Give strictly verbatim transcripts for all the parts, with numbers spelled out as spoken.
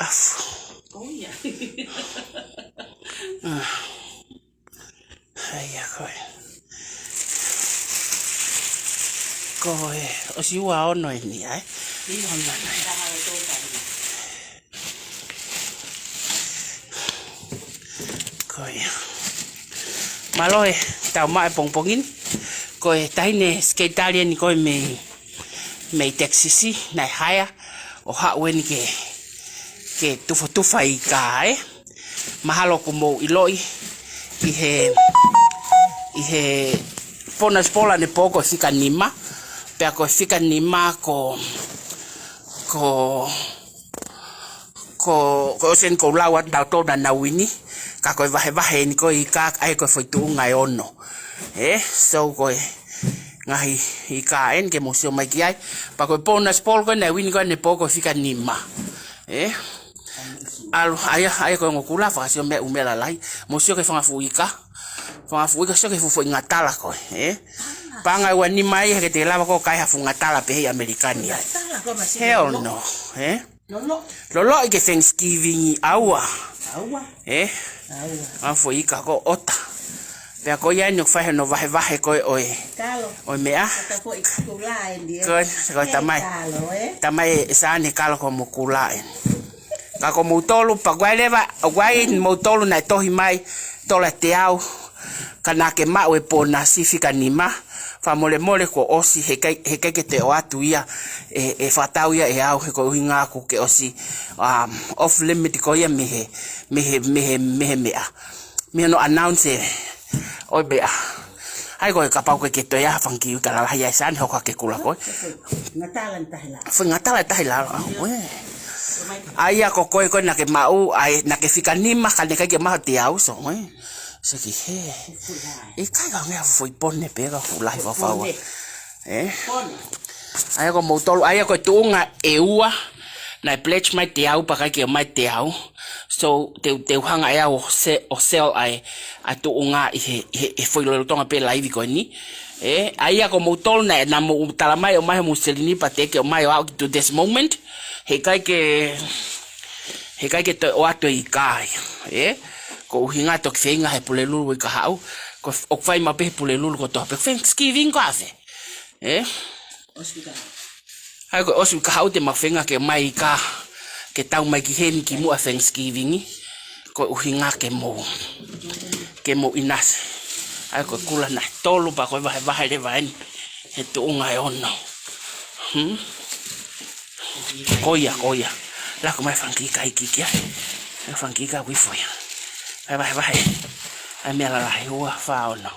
Afu. Oh, ia. Ah. Ia ko e. Ko e, ʻosi ua ono eni ai. Ia. Ono eni. Ko ia. Mālō e tau maʻu e pongipongi ni. Ko e taʻahine sekelitali eni ko e mei, mei Texas, naʻe hire ʻo haʻu eni ke, ke tufotufa ika, ē. Mahalo kuo mou ʻiloʻi ʻi he, ʻi he bonus ball ʻanepō ko e fika nima. Pea ko e fika nima ko, ko, ko, ko ʻosi eni kuo u lau atu naʻa tau tō naʻa nau uini. Ka ko e vahevahe eni ko e ika, ʻa ia ko e foʻi tuʻunga ʻe ono. Ē, so ko e ngaahi ika eni ke mou sio mai ki ai. Pea ko e bonus ball ko ē naʻe uini ko ē ʻanepō ko e fika nima. Ē? ʻAlu, ʻa ia, ʻa ia ko e ongo kula, fakasio meʻa ʻū meʻa lalahi. Mou sio ki he fanga fuʻu ika. Fanga fuʻu ika, sio ki he fuʻu foʻi ngatala ko ē, ē? Paʻanga ʻe ua nima ia he ke te lava ko ē ʻo kai ha fuʻu ngatala pehē ʻi ʻAmelika ni ai. Ngatala ko ē masiʻi. Hell no, ē? Lolo. Loloʻi ki he Thanksgiving ʻaua. ʻAua. Ē? ʻAua. ʻA e foʻi ika ko ē ʻota. Pea ko ia eni ʻoku fai hono vahevahe ko ē ʻo e, kalo, ʻo e meʻa. Ko e foʻi kula eni, ē? Ko e, ko e, ē, tamai. Kalo, ē? Tamai ʻe Sane, kalo ko hoʻomo kula eni. Ka ko moutolu, pea ʻoku ʻi ai leva, ʻoku ʻi ai moutolu naʻe tohi mai, tola ʻe teau, ka naʻa ke maʻu e ponasi fika nima, fakamolemole kuo ʻosi, heʻikai, heʻikai ke toe ʻoatu ia, ʻe, ʻe fakatau ia ʻe au, he ko e ʻuhinga ʻoku ke ʻosi, um, off limit koe ia mei he, mei he, mei he, mei he meʻa. Mei hono announce ʻo e meʻa. ʻA ia ko e kapau ʻoku ʻikai ke toe ʻi ai ha fanga kiʻi ika lalahi ai, Sane, hoko hake e kula ko ē. Ngatala ʻe tahi lalo. Foʻi ngatala ʻe tahi lalo, ʻauē. ʻA ia ko koe ko ē naʻa ke maʻu, ʻa ia naʻa ke fika nima ka naʻe ʻikai ke maʻu ha teau, so, ē. Seki hē. ʻIkai, ka ngeʻa foʻi pone pē ka fuʻu lahi fakafaua. Pone. Ē? Pone. ʻA ia ko moutolu, ʻa ia ko e tuʻunga ʻe ua, naʻe pledge mai teau pea ʻikai ke ʻomai teau. So, te u, te u hanga ʻe au ʻo se-, ʻo sell ʻa e, ʻa e tuʻunga ʻi he, ʻi he, ʻi he foʻi lolotonga pē laivi ko eni. Ē, ʻa ia ko moutolu naʻe, naʻa mou tala mai ʻomai homou selini pea teʻeki ke ʻomai ʻo aʻu ki to this moment. Heʻikai ke, heʻikai ke toe ʻoatu e ika ia. Ē, ko e ʻuhinga toki feinga he Pulelulu ʻi Kahaʻu. Ko, ʻoku fai maʻu pē he Pulelulu kotoa pē. Thanksgiving ko ē ʻa fē. Ē? ʻOsi ʻi Kahaʻu. ʻA ia ko e ʻosi ʻi Kahaʻu te mau feinga ke ʻomai ika ke tau mai ki heni kimuʻa Thanksgiving. Ko e ʻuhinga ke mou, ke mou ʻinasi. ʻA ia ko e kula naʻe tolu pea ko e vahevahe leva eni he tuʻunga ʻe ono. Hmm? Ko ia, ko ia. Laku mai fanga kiʻi ika hiki ai. Fanga kiʻi ika ʻoku ʻi fē ia. Vahevahe. ʻA e meʻa lalahi, ua, fā, ono.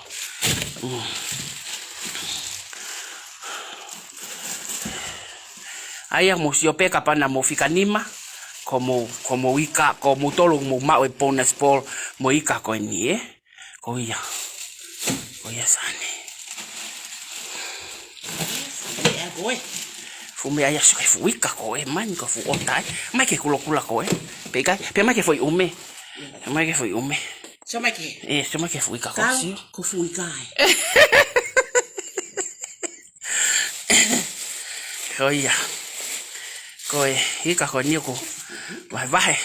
Mm. ʻA ia mou sio pē kapau naʻa mou fika nima, ko mou, ko mou ika, ko moutolu mou maʻu e bonus ball mo e ika ko eni, ē? Ko ia. Ko ia Sane. Ia ko ē. Fuʻu meʻa ia, sio ki he fuʻu ika ko ē, mani ko e fuʻu ʻota ē. Mai ki he kulokula ko ē. Pea ʻikai, pea mai ki he foʻi ʻume. Mai ki he foʻi ʻume. Sio mai ki he. Ē, sio mai ki he fuʻu ika ko ē, sio. Ko e fuʻu ika ē. Ko ia. Ko e ika ko eni ʻoku vahevahe.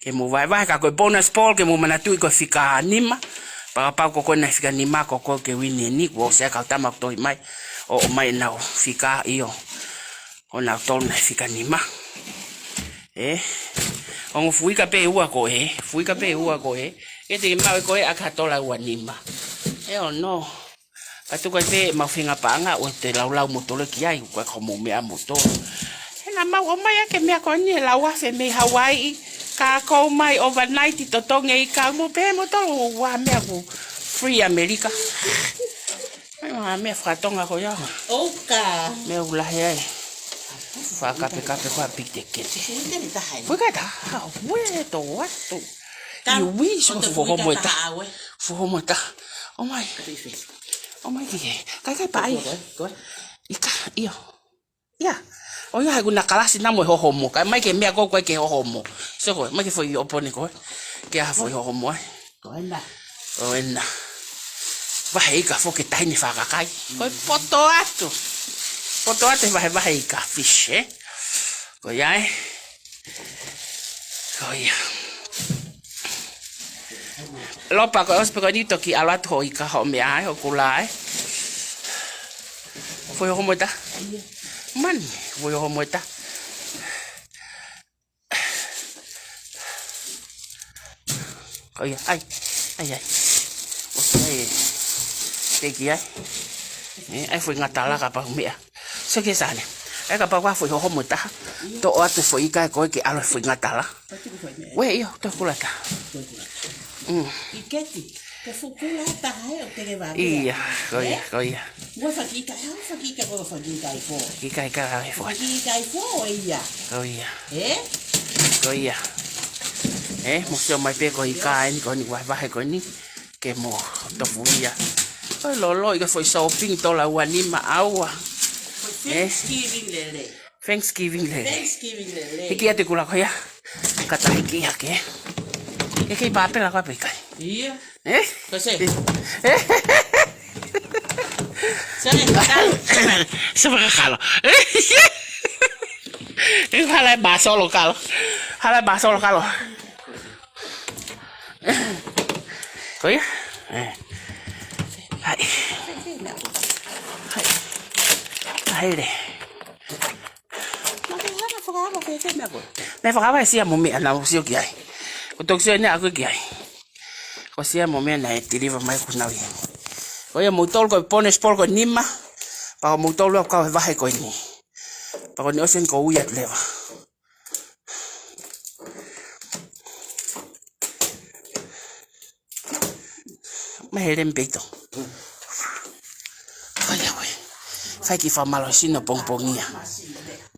Ke mou vahevahe, ka ko e bonus ball, ke mou manatuʻi ko e fika nima. Pea kapau ko koe naʻe fika nima, ko koe ke uini eni, kuo ʻosi ʻa e kau tama ʻoku tohi mai. ʻO, ʻomai ʻenau fika ʻio. ʻO nautolu naʻe fika nima. Ē? Ongo fuʻu ika pē ʻe ua ko ē, fuʻu ika pē ʻe ua ko ē. ʻE te ke maʻu ʻe koe ʻaki ha tola ʻe ua nima. Ē ʻo no. Ka tuku ai pē ʻemau feinga paʻanga, ʻoua te laulau moutolu ki ai, ʻoku ʻikai ko hoʻomou meʻa moutolu. He naʻa mau ʻomai ʻaki e meʻa ko eni he lau afe mei Hawaii, ka kou mai overnight totongi e ika mo pē moutolu ua meʻa ko free ʻAmelika. Mai ma meʻa fakatonga ko ia. ʻOka. Meʻa ʻoku lahi ai. Fakakapekape ko ē ʻa e pikitekete. Fuʻu ika ʻe taha ē. Fuʻu ika ʻe taha, ue to atu. Ka, ʻio, ui, so ʻoku fuʻu homo ʻe taha. Fuʻu homo ʻe taha. ʻOmai. ʻOmai ki he. Kai kai paʻi. Ko ē, ko ē. ʻIka, ʻio. ʻIa. ʻO ia, he ʻoku na kalasi na mo e hohomo. Kai mai ki he meʻa ko ē ʻoku ʻikai ke hohomo. So ko ē, mai ki he foʻi ʻopone ko ē. Ke ʻai ha foʻi hohomo ai. Ko ena. Ko ena. Vahe ika foki e taʻahine fakakai. Ko e poto atu. Poto atu e vahevahe ika fish, ē? Ko ia ē. Ko ia. Lopa, ko e ʻosi pē ko eni toki ʻalu atu hoʻo ika, hoʻo meʻa ē, hoʻo kula ē. Foʻi hoho mo e taha. Mani, foʻi hoho mo e taha. Ko ia, ʻai, ʻai, ʻai. ʻOsi ʻai, teki ai. Ē, ʻai foʻi ngatala kapau meʻa. Sio ki he sāne. ʻAi kapau ko ha foʻi hoho mo e taha. Toʻo atu foʻi ika ē ko ē ke ʻalu foʻi ngatala. Uē, ʻio, toe kula taha. Mm. Iketi, ke fukula taha ē, ʻo te ke vā ia, ko ia, ko ia. Mo e fakaʻika, ʻa e fakaʻika, ko e fakaʻika ʻi fō. Ika, ika, ʻi fō. Fakaʻika ʻi fō, ʻe ia. Ko ia. Ē? Ko ia. Ē, mou sio mai pē ko e ika eni, ko eni, vahevahe ko eni. Ke mou tofu ia. Ko e lolo, ʻi ka foʻi shopping, tola ua nima ʻaua. Ko e Thanksgiving lele. Thanksgiving lele. Thanksgiving lele. Hiki atu kula ko ia. Kata hiki hake. Ke kei pāpela ko ē pe ʻikai. Ia. Ē? Ko se. Ē? Se, kalo. Se fakakalo. Ē, hala e basolo kalo. Hala e basolo kalo. Ko ia? Ē. Hai. Hai. Hai le. Naʻe fakahā ʻe he meʻa ko ē. Naʻe fakahā ʻe Sia mo meʻa naʻa ku sio ki ai. Ko toki sio eni ʻaku ki ai. Ko Sia mo meʻa naʻe deliver mai kuo nau ʻi heni. Ko ia moutolu ko e bonus pole ko e nima. Pea ko moutolu ʻoku kau he vahe ko eni. Pea ko eni ʻosi eni ko ui atu leva. Mahele mpeito. Ko ia ko ē. Fai ki fakamālohisino pongipongia.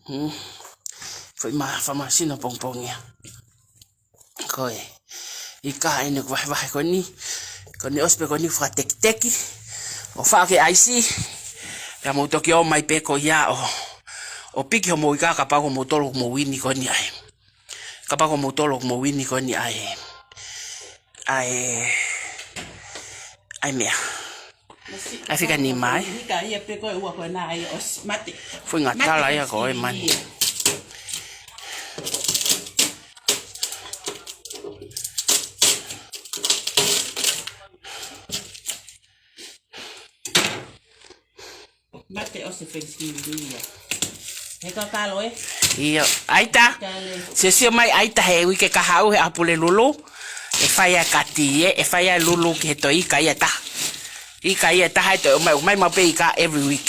Hmm. Foʻi ma-, fakamālohisino pongipongia. Ko e ika eni ʻoku vahevahe ko eni. Ko eni ʻosi pē ko eni fakatekiteki. ʻO faʻo ki he ʻaisi. Pea mou toki ō mai pē ko ia ʻo, ʻo piki homou ika kapau ko moutolu ʻoku mou uini ko eni ai. Kapau ko moutolu ʻoku mou uini ko eni ai. ʻAi, ʻai meʻa. ʻAi fika nima ē. Hika ia pē ko e ua ko ena ʻai ʻosi mate. Foʻi ngatala ia ko ē mani. Mate ʻosi Thanksgiving ia. He kakalo ē. ʻIo, ʻaita. Kale. Sio sio mai ʻaita he uike kahaʻu he ʻaho Pulelulu. ʻE fai ai kati ē, ʻe fai ai lulu ki he toe ika ia ʻe taha. Ika ia ʻe taha ʻe toe ʻomai, ʻomai maʻu pē ika every week.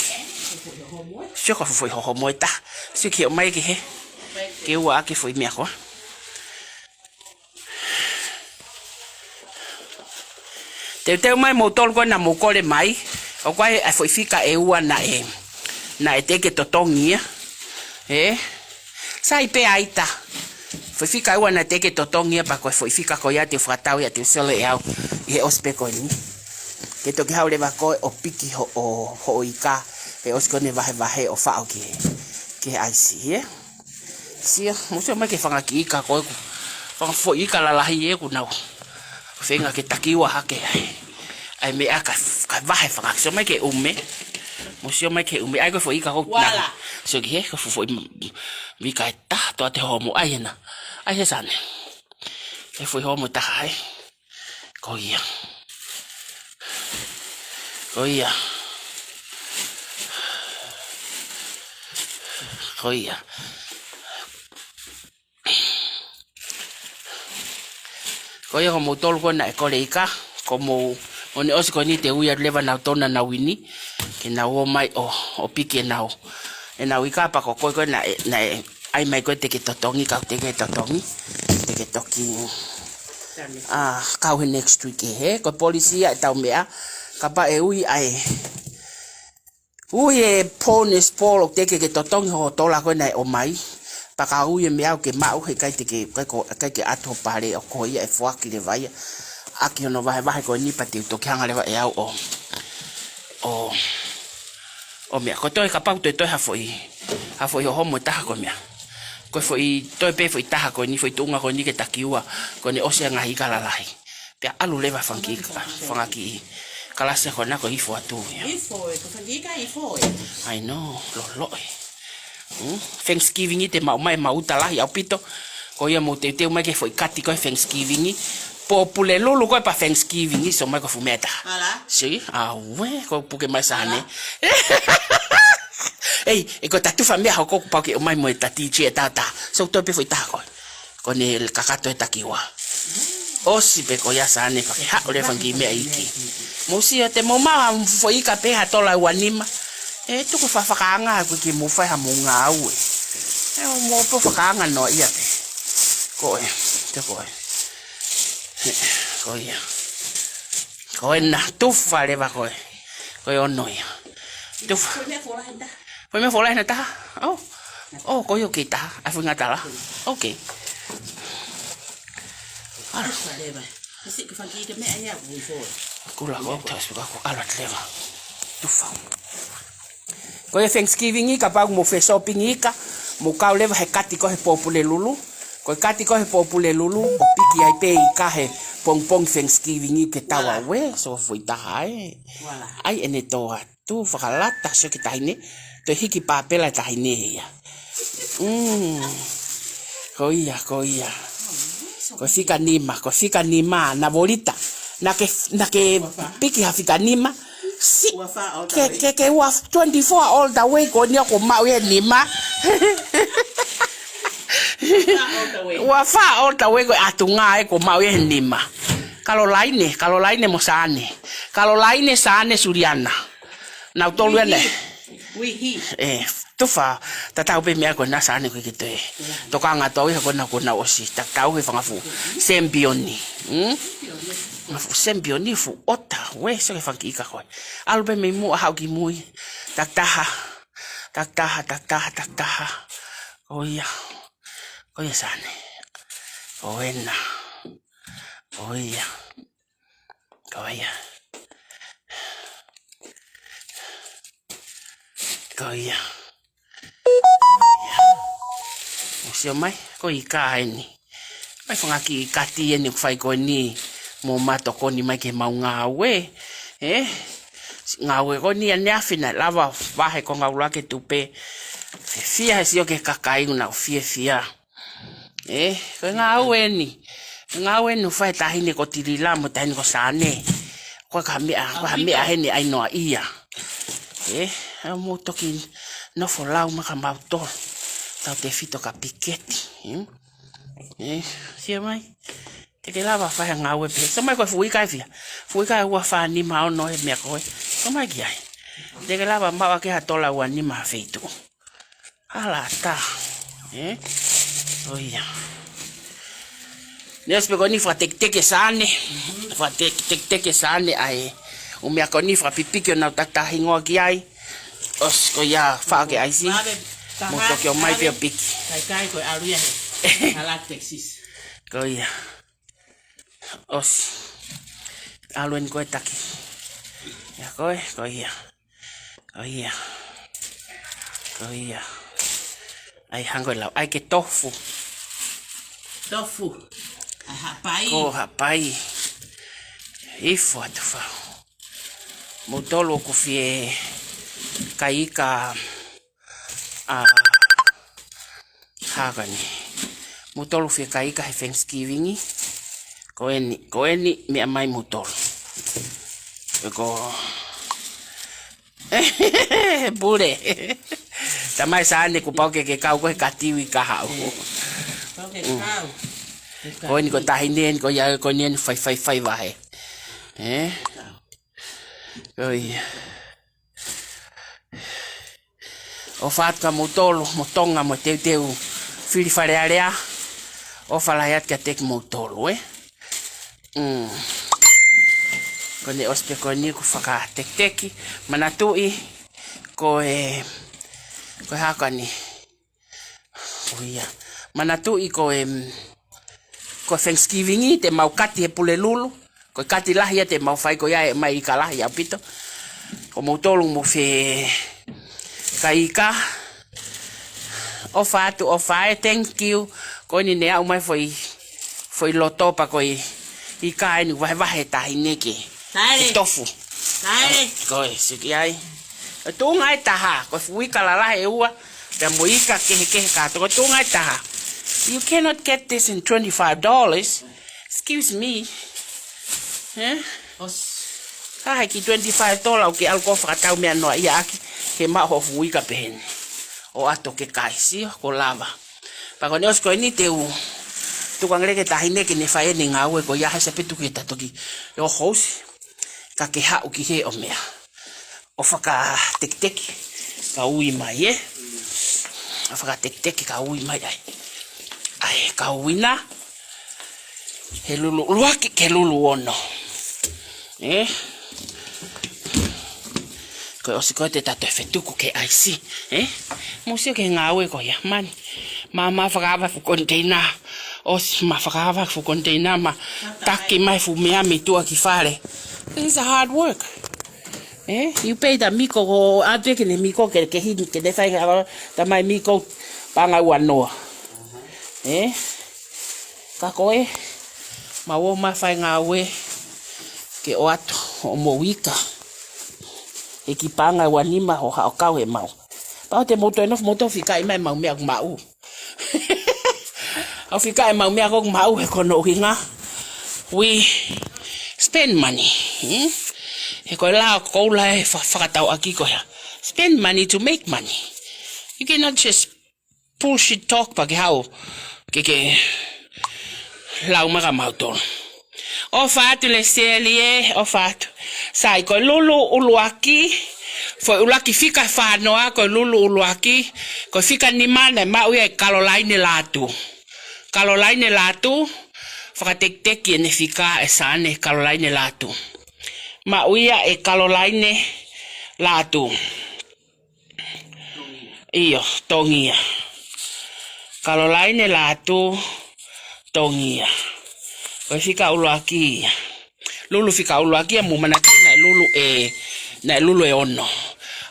Sio ko e foʻi hoho mo e taha. Sio ki he ʻomai ki he. Ke ua ake foʻi meʻa ko ē. Teuteu mai moutolu ko ē naʻa mou kole mai, ʻoku ʻi ai e foʻi fika ʻe ua naʻe, naʻe teʻeki ke totongi ia. Ē? Sai pē ʻaita. Foʻi fika ʻe ua naʻe teʻeki ke totongi ia pea ko e foʻi fika ko ia te u fakatau ia te u sele ʻe au ʻi he ʻosi pē ko eni. Ke toki haʻu leva koe ʻo piki hoʻo, hoʻo ika, he ʻosi ko eni vahevahe ʻo faʻo ki he, ki he ʻaisi, ē? Sio, mou sio mai ki he fanga kiʻi ika ko ē ʻoku, fanga foʻi ika lalahi ē ʻoku nau feinga ke takiua hake ai. ʻAi meʻa ka, ka vahe fanga, sio mai ki he ʻume. Mou sio mai ki he ʻume, ʻai ko e foʻi ika ko ē ʻoku nau. Sio ki he, ko e foʻi m-, ika ʻe taha, toa te homo, ʻai ena. ʻAi he sāne. ʻE foʻi homo ʻe taha ai. Ko ia. Ko ia. Ko ia. Ko ia ko moutolu ko ē naʻe kole ika, ko mou, ʻo ne ʻosi ko eni te u ui atu leva nautolu naʻa nau uini, ke nau ō mai ʻo, ʻo piki ʻenau, ʻenau ika pea ko koe ko ē naʻe, naʻe ʻai mai ko ē teʻeki totongi, ka ʻoku teʻeki totongi, teʻeki toki, ʻa, kau he next week ē, he, ko e policy ia ʻetau meʻa, kapau ʻe ui ʻa e, ui e bonus pole ʻoku teʻeki ke totongi hoʻo tola ko ē naʻe ʻomai, pea ka ui e meʻa ʻoku ke maʻu he ʻikai te ke, ʻikai ko, ʻikai ke ʻatu ho pale ʻo ko ia ʻe foaki leva ia, ʻaki hono vahevahe ko eni pea te u toki hanga leva ʻe au ʻo, ʻo, ʻo meʻa. Ko e toe kapau toe toe ha foʻi, ha foʻi hoho mo e taha ko e meʻa. Ko e foʻi, toe pē foʻi taha ko eni, foʻi tuʻunga ko eni ke takiua, ko ʻene ʻosi ʻa e ngaahi ika lalahi. Pea ʻalu leva fanga kiʻi, fanga kiʻi kalasi ko ena ko e hifo atu ia. Hifo ē, ko e fanga kiʻi ika hifo ē. I know, loloʻi. Hmm? Thanksgiving ʻi te maʻu mai maʻu uta lahi ʻaupito. Ko ia mou teuteu mai ki he foʻi kati ko ē Thanksgiving. Pōpule lulu ko ē pea Thanksgiving, so mai ko e fuʻu meʻa ʻe taha. Ala. See? Auē, ko e puke mai Sane. Ala. Ei, ʻe ko e ta tufa meʻa hoko kuo pau ke ʻomai mo e ta T J ʻe taha taha. So toe pē foʻi taha ko ē. Ko ʻene kakato e takiua. ʻOsi pē ko ia Sane pea ke haʻu leva ki he meʻa iiki. Mou sio te mou maʻu ha foʻi ika pē ha tola ua nima. ʻE tuku fa-, fakaanga ʻoku ʻikai ke mou fai ha mou ngāue. ʻE mou pē fakaanga noa ia pē. Ko ē, te ko ē. Ko ia. Ko ena, tufa leva ko ē. Ko e ono ia. Tufa. Ko e meʻa fola ʻe taha. Oh. Oh, ko ia ʻoku kei taha. ʻAi foʻi ngataʻanga. Okay. Ala. Tufa leva. Kasi ke faki ke meʻa ia ui fola. Kula ko tas ko ko ala leva. Tufa. Ko e Thanksgiving ika pea ʻoku mou fie shopping ika, mou kau leva he kati ko ē he pōpule lulu. Ko e kati ko ē he pōpule lulu, ʻo piki ai pē ika he pongipongi Thanksgiving ke tau Voilà. Auē, so foʻi taha ē. Voilà. ʻAi ʻene tō atu, fakalata, sio ki he taʻahine, toe hiki pāpela e taʻahine ia. Mm. Ko ia, ko ia. Ko e fika nima, ko e fika nima, na volita. Na ke, na ke piki ha fika nima. Si, Ua fā all the ke, way. Ke, ke ua twenty-four all the way, ko eni ʻoku maʻu ia he nima. Ua fā all the way. Ua fā all the way, ko e ʻatunga ē ʻoku maʻu ia he nima. Kalolaine, Kalolaine mo Sane. Kalolaine, Sane, Suliana. Nau tolu ena. Uihi. ʻE, tufa, tatau pē meʻa ko ena Sane ko e ke toe. Tokanga tau ia ko ena ko ena ʻosi. Tatau he fanga fuʻu. Sempioni. Hmm? Fanga fuʻu sempioni fuʻu ʻota. Ue, so ke fanga kiʻi ika ko ē. ʻAlu pē mei muʻa haʻu ki mui. Takitaha. Takitaha, takitaha, takitaha. Ko ia. Ko ia Sane. Ko ena. Ko ia. Ko ia. Ko ia. Ko ia. Mou sio mai, ko e ika eni. Mai fanga kiʻi kati eni ʻoku fai ko eni. Mou ma tokoni mai ke mau ngāue. Eh? Ngāue ko eni ʻaneafi naʻe lava vahe ko ngaulake tupe. Fiefia he sio ki he kakai ʻoku nau fiefia. Eh, ko e ngāue eni. Ngāue eni ʻoku fai he taʻahine ko Tilila mo e taʻahine ko Sane. Ko e ka meʻa, ko e ka meʻa heni ʻai noa ia. Eh, ʻa mou toki nofo lau mai ka mau tō. Tau tefito ka piketi. Hmm? Eh, sio mai. Te ke lava fai ha ngāue pē. So mai ko e fuʻu ika ʻe fiha. Fuʻu ika ʻe ua fā nima ono he meʻa ko ē. So mai ki ai. Te ke lava maʻu ʻaki ha tola ua nima ha feituʻu. Ala tā. Eh? ʻO ia. Neos pe ko eni fakateketeke Sane. Fakatek-, teketeke Sane ai. ʻO meʻa ko eni fakapipiki ʻo nau takitaha hingoa ki ai. ʻOsi ko ia faʻo ke ʻaisi. Mou toki ʻomai pē ʻo piki. Kai kai ko e ʻalu ia he. Ala Texas. Ko ia. ʻOsi. ʻAlu eni ko e taki. Ia ko e, ko ia. Ko ia. Ko ia. ʻAi hangē ko e lau. ʻAi ke tofu. Tofu. ʻAi hapai. Ko hapai. Ifo atu fau. Mou tolu ʻoku fie kai ika. ʻA, hā ko eni. Mou tolu fie kai ika he Thanksgiving. Ko eni, ko eni meʻa mai mou tolu. Ko e pule. Tamai Sane kuo pau ke ke kau ko e kati ui ka haʻu. Pau ke kau. Ko eni ko e taʻahine eni ko ia ko eni eni fai fai fai vahe. Eh? Ko ia. ʻOfa atu kia moutolu, mo Tonga, mo teuteu fili Fale Alea. ʻOfa lahi atu kiate kimoutolu, eh? Mm. Ko eni ʻosi pē ko eni ʻoku fakateketeke. Manatuʻi, ko e, ko e hā ko eni. ʻO ia. Manatuʻi ko e, ko e Thanksgiving ʻi te mau kati he Pulelulu. Ko e kati lahi ia te mau fai ko ia ʻe mai ika lahi ʻaupito. Ko moutolu mou fie kai ika. ʻOfa atu, ʻofa e, thank you. Ko eni ne aʻu mai foʻi, foʻi loto pea ko e ika eni vahevahe taʻahine ke. Taele. Ke tofu. Taele. Ko e, siki ai. Tuʻunga ʻe taha, ko e fuʻu ika lalahi ʻe ua, pea mo e ika kehekehe kātoa, ko e tuʻunga ʻe taha. You cannot get this in twenty-five dollars. Excuse me. Huh? ʻOsi. Ka ʻai ke twenty-five dollars ʻoku ke ʻalu ʻo fakatau meʻa noa ia ʻaki, ke maʻu ho fuʻu ika pehē ni. ʻO ʻalu ʻo ke kai, sio, kuo lava. Pea ko ʻene ʻosi ko eni te u tukuange leva ki he taʻahine ke ne fai ʻene ngāue ko ia, hā, sai pē tuku ʻeta toki ʻo housi. Ka ke haʻu ki hē ʻo meʻa. ʻO fakatekiteki ka ui mai, ē? ʻO fakatekiteki ka ui mai ai. ʻAi, ka ui na. He lulu ʻuluaki ki he lulu ono. Ē? Ko e ʻosi ko ē te tau toe fetuku ki he ʻaisi. Ē? Mou sio ki he ngāue ko ia. Mani. Mā, mā fakaava fuʻu koniteina. ʻOsi mā fakaava fuʻu koniteina, mā taki mai fuʻu meʻa mei tuʻa ki fale. This is a hard work. Ē? You pay the miko ko atu ke ne miko ke, ke hini, ke ne fai ha, tamai miko paʻanga ua noa. Ē? Ka ko ē, mā ō mā fai ngāue ke ʻoatu hoʻomou ika. ʻEiki, paʻanga ua nima hoʻo haʻu ʻo kau he maʻu. Pea ʻoua te mou toe nofo mou toe fika ʻi mai maʻu meʻa ʻoku maʻu. ʻOua fika ʻi maʻu meʻa ʻoku maʻu he ko hono ʻuhinga. We spend money. Hmm? He ko e lao ko ē ʻoku fa-, fakatau ʻaki ko ia. Spend money to make money. You cannot just bullshit talk pea ke haʻu ke, ke lau mai kia mautolu. ʻOfa atu Lesieli ē, ʻofa atu. Sai, ko e lulu ʻuluaki, foʻi ʻuluaki fika fā noa, ko e lulu ʻuluaki, ko e fika nima naʻe maʻu ia ʻe Kalolaine Lātū. Kalolaine Lātū, fakatekiteki ʻene fika ē Sane, Kalolaine Lātū. Maʻu ia ʻe Kalolaine Lātū. ʻIo, Tongia. Kalolaine Lātū, Tongia. Ko e fika ʻuluaki ia. Lulu fika ʻuluaki ia, mou manatuʻi naʻe lulu ʻe, naʻe lulu ʻe ono.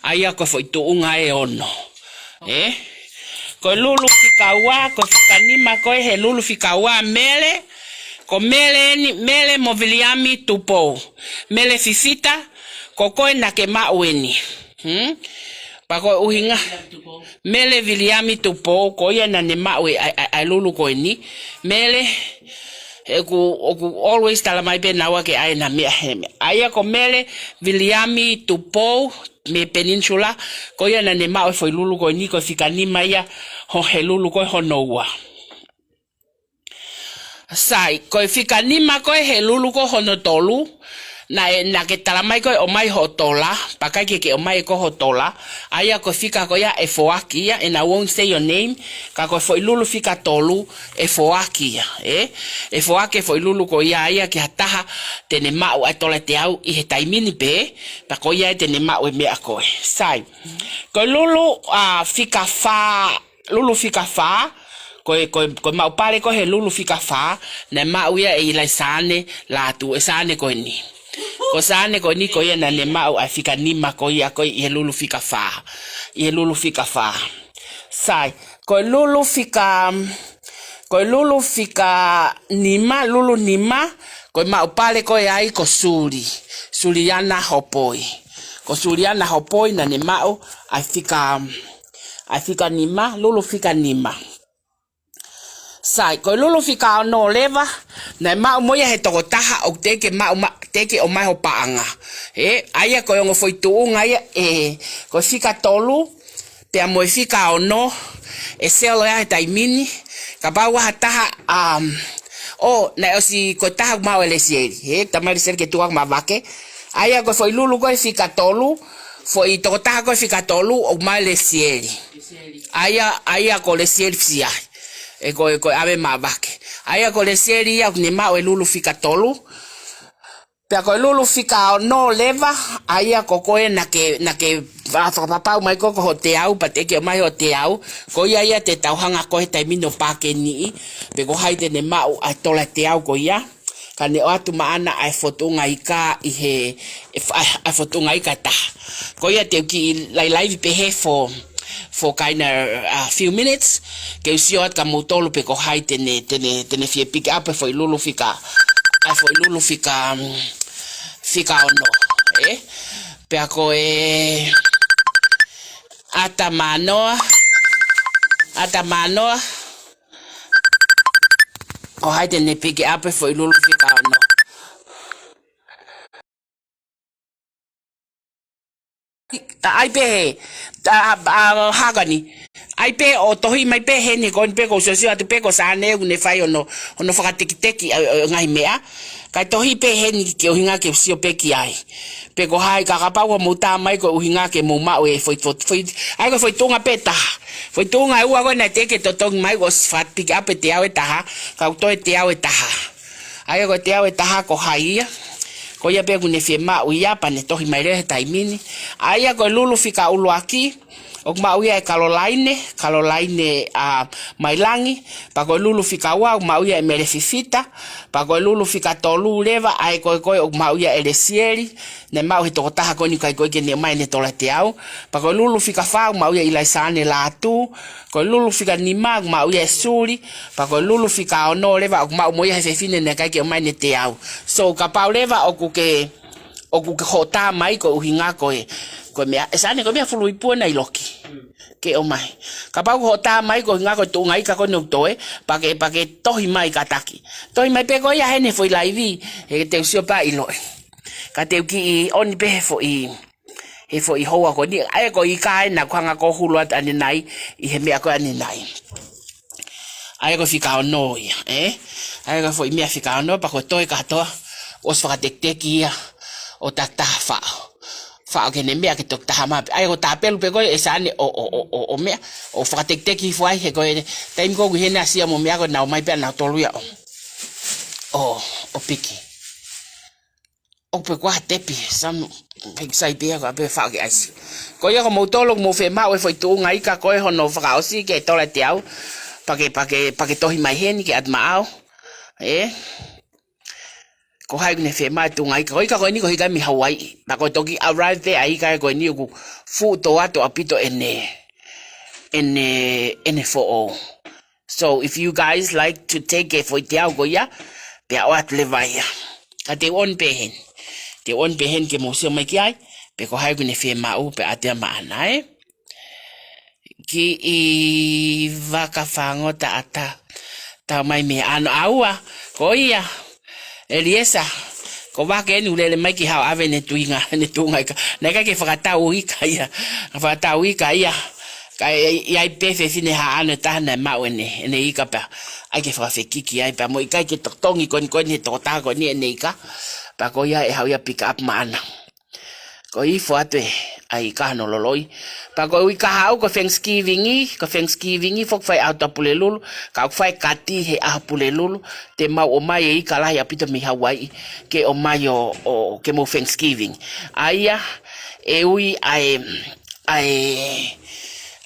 ʻA ia ko e foʻi tuʻunga ʻe ono. Ē? Ko e lulu fika ua, ko e fika nima ko ē he lulu fika ua Mele. Ko Mele eni, Mele mo Viliami Tupou. Mele Fifita, ko koe naʻa ke maʻu eni. Hmm? Pea ko e ʻuhinga. Mele Viliami Tupou, ko ia naʻa ne maʻu ʻa e, ʻa e, ʻa e lulu ko eni. Mele, ʻoku, ʻoku always tala mai pē naua ke ʻai ʻena meʻa he meʻa. ʻA ia ko Mele Viliami Tupou, mei Peninsula, ko ia naʻa ne maʻu e foʻi lulu ko eni, ko e fika nima ia, ʻo he lulu ko ē hono ua. Sai, ko e fika nima ko ē he lulu ko ē hono tolu, naʻe, naʻa ke tala mai ko ē ʻomai hoʻo tola, pea ʻikai ke ke ʻomai ʻe koe hoʻo tola, ʻa ia ko e fika ko ia ʻe foaki ia, and I won't say your name, ka ko e foʻi lulu fika tolu, ʻe foaki ia, ē? ʻE foaki e foʻi lulu ko ia ia ki ha taha te ne maʻu ʻa e tola ʻe teau ʻi he taimi ni pē, pea ko ia ē te ne maʻu e meʻa ko ē. Sai, ko e lulu, ʻa, fika fā, lulu fika fā, ko e, ko e, ko e maʻu pale ko ē he lulu fika fā, naʻe maʻu ia ʻe ʻIlai Sane Lātū, ʻe Sane ko eni. Ko Sane ko eni ko ia naʻa ne maʻu ʻa e fika nima ko ia ko ē ʻi he lulu fika fā. ʻI he lulu fika fā. Sai, ko e lulu fika, ko e lulu fika nima, lulu nima, ko e maʻu pale ko ē ai ko Suli. Suliana Hopoi. Ko Suliana Hopoi naʻa ne maʻu ʻa e fika, ʻa e fika nima, lulu fika nima. Sai, ko e lulu fika ono leva, naʻe maʻu mo ia he tokotaha ʻoku teʻeki ke maʻu ma-, teʻeki ke ʻomai hoʻo paʻanga. Ē, ʻa ia ko e ongo foʻi tuʻunga ia, ē, ko e fika tolu, pea mo e fika ono, ʻe sell ia he taimi ni, kapau ʻoku ʻi ai ha taha, um, ʻo, naʻe ʻosi ko e taha ʻoku maʻu ʻe Lesieli, ē, tamai Lesieli ke tuku ʻaki ma vake, ʻa ia ko e foʻi lulu ko ē fika tolu, foʻi tokotaha ko ē fika tolu, ʻoku maʻu ʻe Lesieli. ʻA ia, ʻa ia ko Lesieli Fisiahi. Ē ko e, ko e ʻave ma vake. ʻA ia ko Lesieli ia ʻoku ne maʻu e lulu fika tolu. Pea ko e lulu fika ono leva, ʻa ia ko koe naʻa ke, naʻa ke fa-, fakapapau mai ko ē ko hoʻo teau, pea teʻeki ke ʻomai hoʻo teau. Ko ia ia te tau hanga ko ē he taimi ni ʻo pakeniʻi, pe ko hai te ne maʻu ʻa e tola ʻe teau ko ia. Ka ne ʻoatu maʻana ʻa e foʻi tuʻunga ika ʻi he, ʻa e foʻi tuʻunga ika ʻe taha. Ko ia te u kiʻi lailai pē he for, for kind of a few minutes, ke u sio atu kia moutolu pe ko hai te ne, te ne, te ne fie pick up e foʻi lulu fika, ʻa e foʻi lulu fika, um, fika ono, ē? Pea ko e ʻAtamanoa, ʻAtamanoa, Ko hai te ne pick up e foʻi lulu fika ono? ʻAi pē he, ta, a, haka ni. ʻAi pē ʻo tohi mai pē heni ko eni pē ko u sio atu pē ko Sane ʻoku ne fai hono, hono fakatekiteki ʻo, ʻo, ʻo e ngaahi meʻa. Kae tohi pē heni ke ʻuhinga ke u sio pē ki ai. Pe ko hai ka kapau ʻoku mou tā mai ko e ʻuhinga ke mou maʻu e foʻi, foʻi, foʻi, ʻai ko e foʻi tuʻunga pē taha. Foʻi tuʻunga ʻe ua ko ē naʻe teʻeki ke totongi mai ʻosi fakapick up e teau ʻe taha, ka ʻoku toe teau ʻe taha. ʻA ia ko e teau ʻe taha ko hai ia, ko ia pē ʻoku ne fiemaʻu ia pea ne tohi mai leva he taimi ni. ʻA ia ko e lulu fika ʻuluaki, ʻoku maʻu ia ʻe Kalolaine, Kalolaine ʻa Mailangi, pea ko e lulu fika ua ʻoku maʻu ia ʻe Mele Fifita, pea ko e lulu fika tolu leva, ʻa ia ko ē ko ē ʻoku maʻu ia ʻe Lesieli, ne maʻu he tokotaha ko eni ʻikai ko ē ke ne ʻomai ʻene tola teau, pea ko e lulu fika fā ʻoku maʻu ia ʻe ʻIlaisane Lātū, ko e lulu fika nima ʻoku maʻu ia ʻe Suli, pea ko e lulu fika ono leva ʻoku maʻu mo ia he fefine naʻe ʻikai ke ʻomai ʻene teau. So, kapau leva ʻoku ke, ʻoku ke hoʻo tā mai ko e ʻuhinga ko e, ko e meʻa, ʻe Sane ko e meʻa fulu ipu ena ʻi loki. Ke ʻomai. Kapau ko hoʻo tā mai ko e ʻuhinga ko e tuʻunga ika ko eni ʻoku toe, pea ke, pea ke tohi mai kātaki. Tohi mai pē ko ia heni he foʻi laivi, he te u sio pē ʻiloʻi. Ka te u kiʻi ʻoni pē he foʻi, he foʻi houa ko eni, ʻa ia ko e ika ena ʻoku hanga ko ē ʻo hulu atu ʻanenai, ʻi he meʻa ko ē ʻanenai. ʻA ia ko e fika ono ia, ē? ʻA ia ko e foʻi meʻa fika ono, pea ko e toe kātoa, ʻosi fakatekiteki ia, ʻo tā taha faʻo. Faʻo ke ne meʻa ke toki taha mai pē. ʻA ia ko e tāpelu pē ko ē ʻe Sane ʻo, ʻo, ʻo, ʻo, ʻo meʻa, ʻo fakatekiteki hifo ai he ko e, taimi ko ē ʻoku ʻi heni ʻa Sia mo e meʻa ko ē nau ʻomai pē ʻa nautolu ia ʻo, ʻo, ʻo piki. ʻOku pē kuo tepi, some, he sai pē ia ko ē pē faʻo ke ʻasi. Ko ia ko moutolu ʻoku mou fiemaʻu e foʻi tuʻunga ika ko ē hono fakaʻosi ke tola teau, pea ke, pea ke, pea ke tohi mai heni ke ʻatu maʻau. Ē? Ko hai ʻoku ne fiemaʻu e tuʻunga ika, ko e ika ko eni ko e ika mei Hawaii. Pea ko e toki arrive pē ʻa e ika ko eni ʻoku fuʻu tō atu ʻaupito ʻene, ʻene, ʻene foʻou. So if you guys like to take e foʻi teau ko ia, pea ʻoatu leva ia. Ka te u ʻoni pē heni. Te u ʻoni pē heni ke mou sio mai ki ai, pe ko hai ʻoku ne fiemaʻu, pea ʻatu ia maʻana, ē? Kiʻi vaka fangota ʻatā. Tau mai mei ano ʻaua, ko ia. ʻEliesa, ko Vake eni ʻoku lele mai ki haʻo ʻave ʻene tuʻunga, ʻene tuʻunga ika. Naʻe ʻikai ke fakatau ika ia. Fakatau ika ia. Ka ʻe, ʻe ʻi ai pē fefine haʻano ʻe taha naʻe maʻu ʻene, ʻene ika pea ʻai ke fakafekiki ai pea mo ʻikai ke totongi ko eni ko eni he tokotaha ko eni ʻene ika. Pea ko ia ʻe haʻu ia pick up maʻana. Ko e ifo atu ē, ʻa e ika hono loloi. Pea ko e uike kahaʻu ko e Thanksgiving, ko e Thanksgiving foki fai ʻaho Pulelulu, ka ʻoku fai kati he ʻaho Pulelulu, te mau ʻomai e ika lahi ʻaupito mei Hawaii, ke ʻomai ʻo, ʻo, ke mou Thanksgiving. ʻA ia, ʻe ui ʻa e, ʻa e,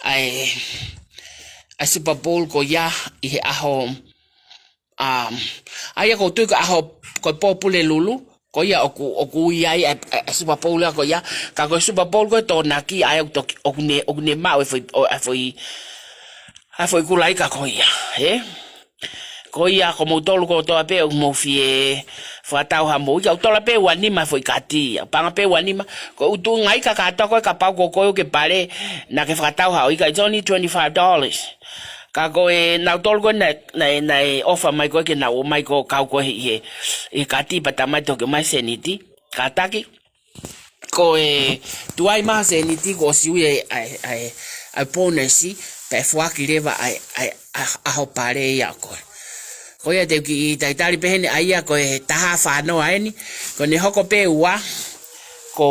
ʻa e, ʻa e Super Bowl ko ia ʻi he ʻaho, um, ʻa ia ko e tuʻi ko e ʻaho, ko e pō Pulelulu, ko ia ʻoku, ʻoku ui ai ʻa e, ʻa e, ʻa e Super Bowl ia ko ia, ka ko e Super Bowl ko e Tokonaki, ʻa ia ʻoku toki, ʻoku ne, ʻoku ne maʻu e foʻi, ʻo, ʻa e foʻi, ʻa e foʻi kula ika ko ia, ē? Ko ia ko moutolu kotoa pē ʻoku mou fie fakatau haʻamou ika, ʻoku tola pē ua nima foʻi kati ia, paʻanga pē ua nima, ko e tuʻunga ika kātoa ko ē kapau ko koe ʻoku ke pale, naʻa ke fakatau haʻo ika, it's only twenty-five dollars. Ka ko e nautolu ko ē naʻe, naʻe, naʻe ʻofa mai ko ē ke nau ō mai ko ē ʻo kau ko ē ʻi he, ʻi he kati pea tā mai toki ʻomai seniti. Kātaki, ko e tuai mai seniti kuo ʻosi ui ʻa e, ʻa e, ʻa e, ʻa e bonus, pea ʻe foaki leva ʻa e, ʻa e, ʻa e, ʻa e ʻaho pale ia ko ē. Ko ia te u kiʻi talitali pē heni ʻa ia ko e taha fānoa eni, ko ʻene hoko pē ua, ko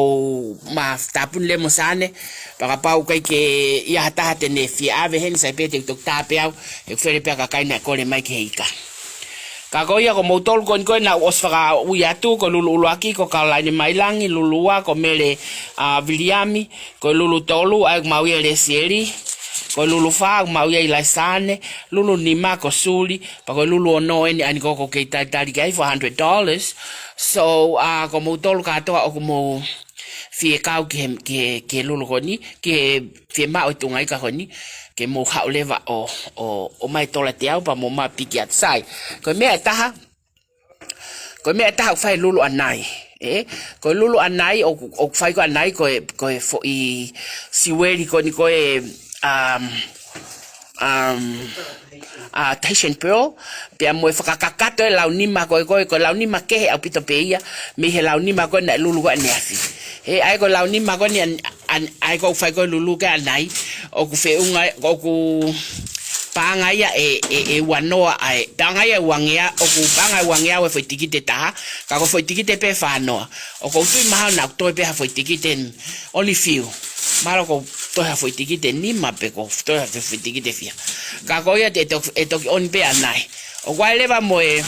ma tāpuni leva mo Sane, pea kapau ʻoku ʻikai ke ʻi ai ha taha te ne fie ʻave heni, sai pē te u toki tā pē au, he ʻoku fele pē ʻa e kakai naʻe kole mai ki he ika. Ka ko ia ko moutolu ko eni ko ē naʻa ku ʻosi fakaui atu, ko e lulu ʻuluaki, ko Kalolaine Mailangi, lulu ua, ko Mele, ʻa, Viliami, ko e lulu tolu, ʻa ia ʻoku maʻu ia ʻe Lesieli, ko e lulu fā, ʻoku maʻu ia ʻe ʻIlaisane, lulu nima, ko Suli, pea ko e lulu ono eni, ʻa eni ko ē ʻoku ou kei talitali ki ai, four hundred dollars. So, ʻa, ko moutolu kātoa ʻoku mou fie kau ki he, ki he, ki he lulu ko eni, ki he fiemaʻu e tuʻunga ika ko eni, ke mou haʻu leva ʻo, ʻo, ʻomai tola teau pea mou maʻu piki atu, sai. Ko e meʻa ʻe taha, ko e meʻa ʻe taha ʻoku fai he lulu ʻanai, ē? Ko e lulu ʻanai ʻoku, ʻoku fai ko ē ʻanai ko e, ko e foʻi siueli ko eni ko e, um, um, ʻa Tahitian Pearl, pea mo e fakakakato e launima ko ē, ko e, ko e launima kehe ʻaupito pē ia mei he launima ko ē naʻe lulu ko ē ʻaneafi. He ʻa e ko e launima ko eni ʻan-, ʻan-, ʻa e ko ʻeku fai ko ē lulu ko ē ʻanai, ʻoku feʻunga, ʻoku paʻanga ia ʻe, ʻe, ʻe uanoa ʻa e, paʻanga ia ʻe uangeau, ʻoku paʻanga ʻe uangeau e foʻi tikite ʻe taha, ka ko e foʻi tikite pē ʻe fānoa. ʻOku ou tui mahalo naʻa ku toe pē ha foʻi tikite, only few. Mahalo ʻoku ou toe ha foʻi tikite ʻe nima pe ʻoku ou toe ha foʻi tikite ʻe fiha. Ka ko ia te, ʻe toki, ʻe toki ʻoni pē ʻanai. ʻOku ʻi ai leva mo e,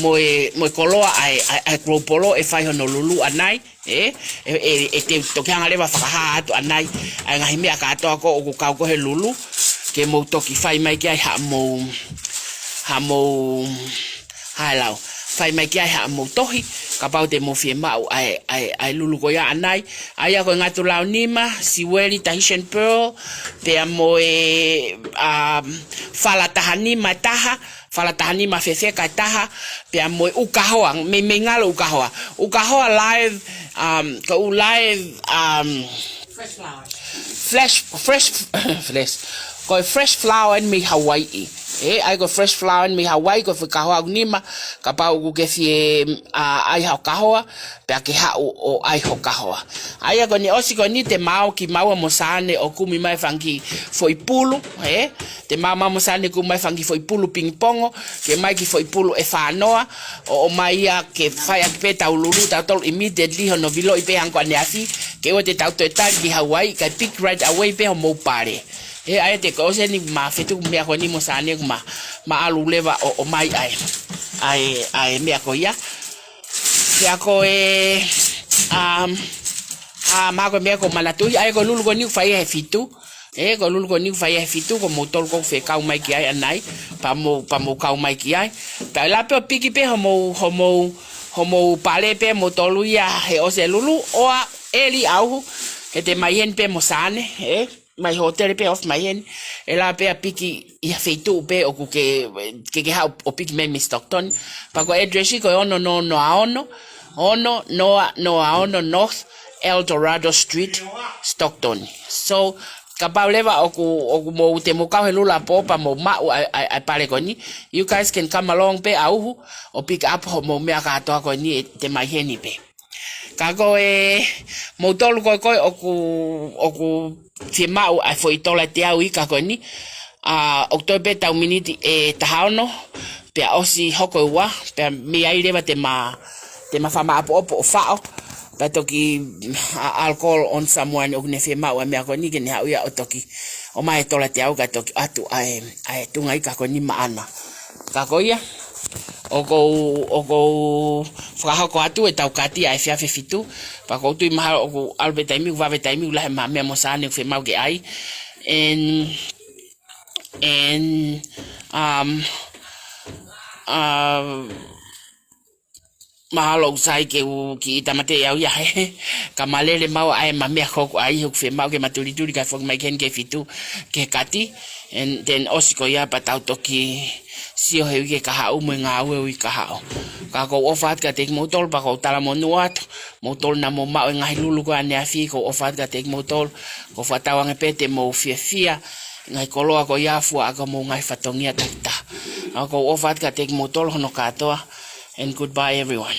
mo e, mo e koloa ʻa e, ʻa e, ʻa e global ʻe fai hono lulu ʻanai, ē? ʻE, ʻe, ʻe te u toki hanga leva ʻo fakahā atu ʻanai ʻa e ngaahi meʻa kātoa ko ē ʻoku kau ko ē he lulu, ke mou toki fai mai ki ai haʻamou, haʻamou, hā e lau, fai mai ki ai haʻamou tohi, kapau te mou fiemaʻu ʻa e, ʻa e, ʻa e lulu ko ia ʻanai. ʻA ia ko e ngatu launima, siueli Tahitian Pearl, pea mo e, um, fala taha nima ʻe taha, fala taha nima fefeka ʻe taha, pea mo e ʻū kahoa, meimei ngalo ʻū kahoa. ʻŪ kahoa live, um, ko e ʻū live, um, fresh flower. Fresh, fresh, fresh. Ko e fresh flower eni mei Hawaii. Ē, ʻa e ko e fresh flower eni mei Hawaii, ko e foʻi kahoa ʻū nima, kapau ʻoku ke fie, ʻa, ʻai haʻo kahoa, pea ke haʻu ʻo ʻai ho kahoa. ʻA ia ko eni ʻosi ko eni te mau kimaua mo Sane ʻo kumi mai fanga kiʻi foʻi pulu, ē? Te mau maʻu mo Sane kumi mai fanga kiʻi foʻi pulu pingipongo, ke ʻomai kiʻi foʻi pulu ʻe fānoa, ʻo, ʻomai ia ke fai ʻaki pē ʻetau lulu, tautolu immediately hono viloʻi pē hangē ko ʻaneafi, ke ʻoua te tau toe tali ki Hawaii, kae pick right away pē homou pale. Ē, ʻa ia te ko ʻosi eni ma fetuku meʻa ko eni mo Sane ʻoku ma, ma ʻalu leva ʻo, ʻomai ʻa e, ʻa e, ʻa e meʻa ko ia. Pea ko e, um, ʻa, ma ko e meʻa ʻoku ou manatuʻi, ʻa e ko e lulu ko eni ʻoku fai ia he fitu. Ē, ko e lulu ko eni ʻoku fai ia he fitu, ko moutolu ʻoku fekau mai ki ai ʻanai, pea mou, pea mou kau mai ki ai. Pea ʻe lava pē ʻo piki pē homou, homou, homou pale pē moutolu ia he ʻosi e lulu, ʻoua ʻe lī ʻauhu, he te mai heni pē mo Sane, ē? Mai hōtele pē ofi mai heni, ʻe lava pē ʻo piki ʻi ha feituʻu pē ʻoku ke, ke, ke haʻu ʻo piki mai mei Stockton. Pea ko e address ko e ono noa noa ono, ono noa noa ono North El Dorado Street, Stockton. So, kapau leva ʻoku, ʻoku mou, te mou kau he lulu ʻapō pea mou maʻu ʻa e, ʻa e, ʻa e pale ko eni, you guys can come along pē ʻauhu, ʻo pick up homou meʻa kātoa ko eni ʻe te mai heni pē. Ka ko e moutolu ko ē ko ē ʻoku, ʻoku fiemaʻu ʻa e foʻi tola ʻe teau ʻi he ika ko eni, ʻa, ʻoku toe pē ʻetau miniti ʻe taha ono, pea ʻosi hoko e ua, pea mei ai leva te ma, te ma fakamāʻopoʻopo ʻo faʻo, pea toki, ʻa, I'll call on someone ʻoku ne fiemaʻu ʻa e meʻa ko eni ke ne haʻu ia ʻo toki ʻomai e tola ʻe teau kae toki ʻoatu ʻa e, ʻa e tuʻunga ika ko eni maʻana. Ka ko ia, ʻoku ou, ʻoku ou fakahoko atu ʻetau kati ʻa e efiafi ʻe fitu, pea ʻoku ou tui mahalo ʻoku ʻalu pē taimi, ʻoku vave taimi, ʻoku lahi e meʻa mo Sane ʻoku fiemaʻu ke ʻai. And, and, um, um, mahalo ʻoku sai ke u kiʻi tāmateʻi au ia he, ka ma lele maua ʻa e ma meʻa ko ē ʻoku ʻai, ʻoku fiemaʻu ke ma tulituli kae foki mai ki heni ki he fitu, ki he kati, and then ʻosi ko ia pea tau toki sio he uike kahaʻu mo e ngāue uike kahaʻu. Ka ʻoku ou ʻofa atu kiate kimoutolu pea ʻoku ou talamonū atu, moutolu naʻa mou maʻu e ngaahi lulu ko ē ʻaneafi, ʻoku ou ʻofa atu kiate kimoutolu, ʻoku ou fakatauange pē te mou fiefia, ngaahi koloa ko ia fua ʻaki homou ngaahi fatongia takitaha. ʻOku ou ʻofa atu kiate kimoutolu hono kātoa, and goodbye everyone.